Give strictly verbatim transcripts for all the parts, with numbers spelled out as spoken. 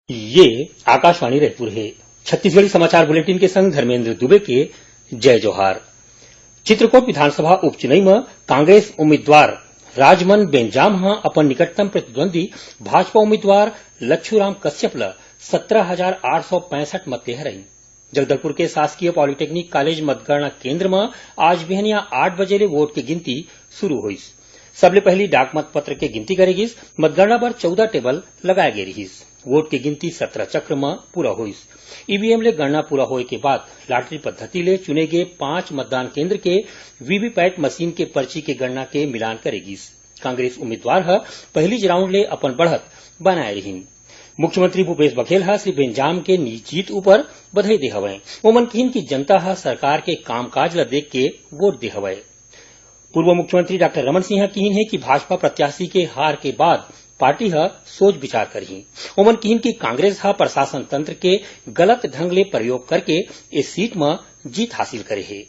ये आकाशवाणी रायपुर हे। छत्तीसगढ़ी समाचार बुलेटिन के संग धर्मेंद्र दुबे के जय जोहार। चित्रकोट विधानसभा उपचुनाव म कांग्रेस उम्मीदवार राजमन बेंजाम ह अपन निकटतम प्रतिद्वंदी भाजपा उम्मीदवार लच्छूराम कश्यप ल सत्रह हजार आठ सौ पैंसठ मत ले हरइन। जगदलपुर के शासकीय पॉलिटेक्निक कॉलेज मतगणना केंद्र म आज बिहनिया आठ बजे ले वोट के गिनती शुरू होइस। सबले पहिली डाक मतपत्र के गिनती करे गिस। मतगणना बर चौदह टेबल लगाए गे रिहिस। वोट के गिनती सत्रह चक्र म पूरा होइस। ईवीएम ले गणना पूरा होए के बाद लॉटरी पद्धति ले चुने गे पांच मतदान केंद्र के वीवीपैट मशीन के पर्ची के गणना के मिलान करे गिस। कांग्रेस उम्मीदवार ह पहिलीच राउंड ले अपन बढ़त बनाए रिहिन। मुख्यमंत्री भूपेश बघेल ह श्री बेंजाम के जीत ऊपर बधाई दे हवय। ओमन किहिन कि जनता ह सरकार के कामकाज ल देख के वोट दे हवय। पूर्व मुख्यमंत्री डॉक्टर रमन सिंह ह किहिन हे कि भाजपा प्रत्याशी के हार के बाद पार्टी ह सोच विचार करही। ओमन किहिन कि कांग्रेस ह प्रशासन तंत्र के गलत ढंग ले प्रयोग करके ए सीट म जीत हासिल करे हे।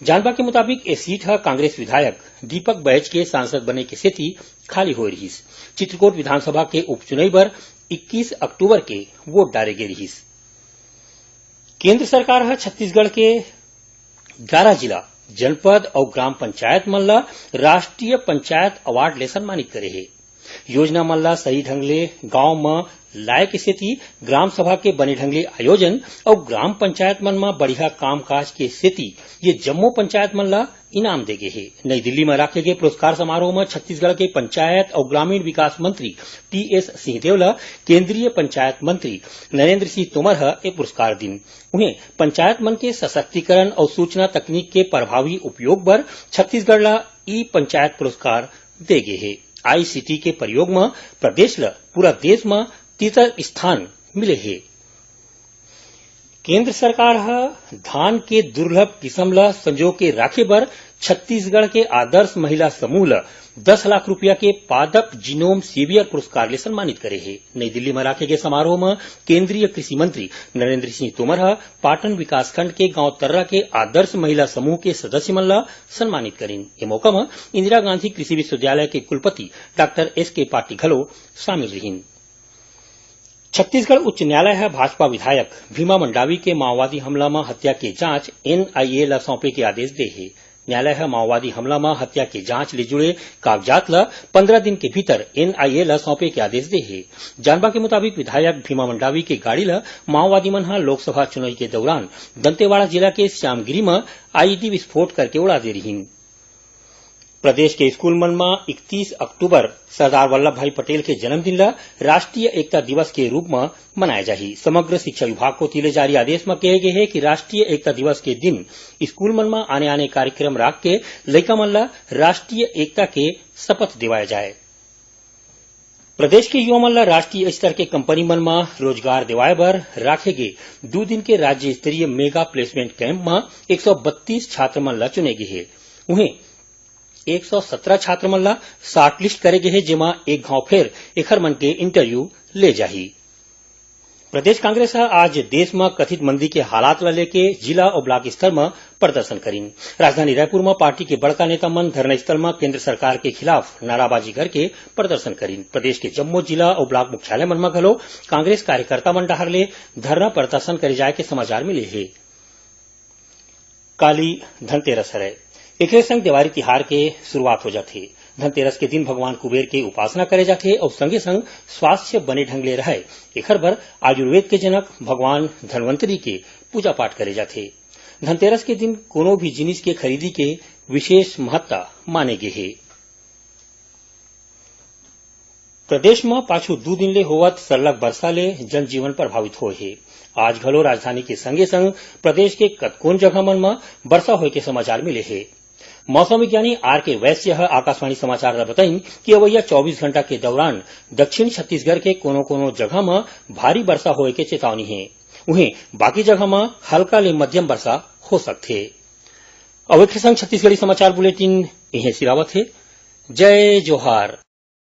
जानबा के मुताबिक, ए सीट ह कांग्रेस विधायक दीपक बैज के सांसद बने के सेती खाली होए रिहिस। चित्रकोट विधानसभा के उपचुनाव बर इक्कीस अक्टूबर के वोट डारे गे रिहिस। केंद्र सरकार ह छत्तीसगढ़ के ग्यारह जिला, जनपद अउ ग्राम पंचायत मन ल राष्ट्रीय पंचायत अवार्ड ले सम्मानित करे हे। योजना मन ल सही ढंग ले गांव म लाए के सेती, ग्राम सभा के बने ढंग ले आयोजन अउ ग्राम पंचायत मन म बढ़िया कामकाज के सेती ये जम्मो पंचायत मन ल इनाम दे गे हे। नई दिल्ली म राखे गे पुरस्कार समारोह म छत्तीसगढ़ के पंचायत अउ ग्रामीण विकास मंत्री टीएस सिंहदेव ल केंद्रीय पंचायत मंत्री नरेंद्र सिंह तोमर ह ए पुरस्कार दिन। उहें, पंचायत मन के सशक्तिकरण अउ सूचना तकनीक के प्रभावी उपयोग बर छत्तीसगढ़ ल ई पंचायत पुरस्कार दे गे हे। आईसीटी के प्रयोग म प्रदेश ल पूरा देश म तीसर स्थान मिले हे। केंद्र सरकार ह धान के दुर्लभ किसम ल संजो के राखे बर छत्तीसगढ़ के आदर्श महिला समूह ल दस लाख रुपया के पादप जीनोम सेवियर पुरस्कार ले सम्मानित करे हे। नई दिल्ली म राखे गे समारोह म केंद्रीय कृषि मंत्री नरेंद्र सिंह तोमर ह पाटन विकासखंड के गांव तर्रा के आदर्श महिला समूह के सदस्य मन ल सम्मानित करिन। ए मौका म इंदिरा गांधी कृषि विश्वविद्यालय के कुलपति डॉक्टर एस के पाटिल घलो शामिल रिहिन। छत्तीसगढ़ उच्च न्यायालय ह भाजपा विधायक भीमा मंडावी के माओवादी हमला म हत्या के जांच एनआईए ल सौंपे के आदेश दे हे। न्यायालय ह माओवादी हमला म हत्या के जांच ले जुड़े कागजात ल पंद्रह दिन के भीतर एनआईए ल सौंपे के आदेश दे हे। जानबा के मुताबिक, विधायक भीमा मंडावी के गाड़ी ल माओवादी मन ह लोकसभा चुनाव के दौरान दंतेवाड़ा जिला के श्यामगिरी म आईईडी विस्फोट करके उड़ा दे रिहिन। प्रदेश के स्कूल मन म इकतीस अक्टूबर सरदार वल्लभ भाई पटेल के जन्मदिन ल राष्ट्रीय एकता दिवस के रूप म मनाए जाही। समग्र शिक्षा विभाग कोति ले जारी आदेश म कहे गे हे कि राष्ट्रीय एकता दिवस के दिन स्कूल मन म आने-आने कार्यक्रम राख के लइका मन ल राष्ट्रीय एकता के शपथ दिवाए जाए। प्रदेश के युवा मन ल राष्ट्रीय स्तर के कंपनी मन म रोजगार दिवाए बर राखे गे दू दिन के राज्य स्तरीय मेगा प्लेसमेंट कैंप म एक सौ बत्तीस छात्र मन ल चुने गे हे। उहें, एक सौ सत्रह छात्र मन ल शॉर्टलिस्ट करे गे हे, जेमा एक घांव फेर एखर मन के इंटरव्यू ले जाही। प्रदेश कांग्रेस ह आज देश म कथित मंदी के हालात ल लेके जिला अउ ब्लॉक स्तर म प्रदर्शन करिन। राजधानी रायपुर म पार्टी के बड़का नेता मन धरना स्थल म केंद्र सरकार के खिलाफ नाराबाजी करके प्रदर्शन करिन। प्रदेश के जम्मो जिला अउ ब्लॉक मुख्यालय मन म घलो कांग्रेस कार्यकर्ता मन डहार ले धरना प्रदर्शन करे जाय के समाचार मिले हे। काली धनतेरस हरय, एकरे संग देवारी तिहार के शुरुआत हो जाथे। धनतेरस के दिन भगवान कुबेर के उपासना करे जाथे अउ संगे संग स्वास्थ्य बने ढंग ले रहय, एखर बर आयुर्वेद के जनक भगवान धनवंतरी के पूजा पाठ करे जाथे। धनतेरस के दिन कोनो भी जिनिस के खरीदी के विशेष महत्ता माने गे हे। प्रदेश म पाछू दू दिन ले होवत सरलग बरसा ले जनजीवन प्रभावित होए हे। आज घलो राजधानी के संगे संग प्रदेश के कतकोन जगह मन म बरसा होए के समाचार मिले हे। मौसम विज्ञानी आर के वैश्य ह आकाशवाणी समाचार ल बताइन कि अवइया चौबीस घंटा के दौरान दक्षिण छत्तीसगढ़ के कोनो-कोनो जगह म भारी बरसा होए के चेतावनी हे। उहें, बाकी जगह म हल्का ले मध्यम बरसा हो सकथे। अउ एखरे संग छत्तीसगढ़ी समाचार बुलेटिन इहें सिरावत हे। जय जोहार।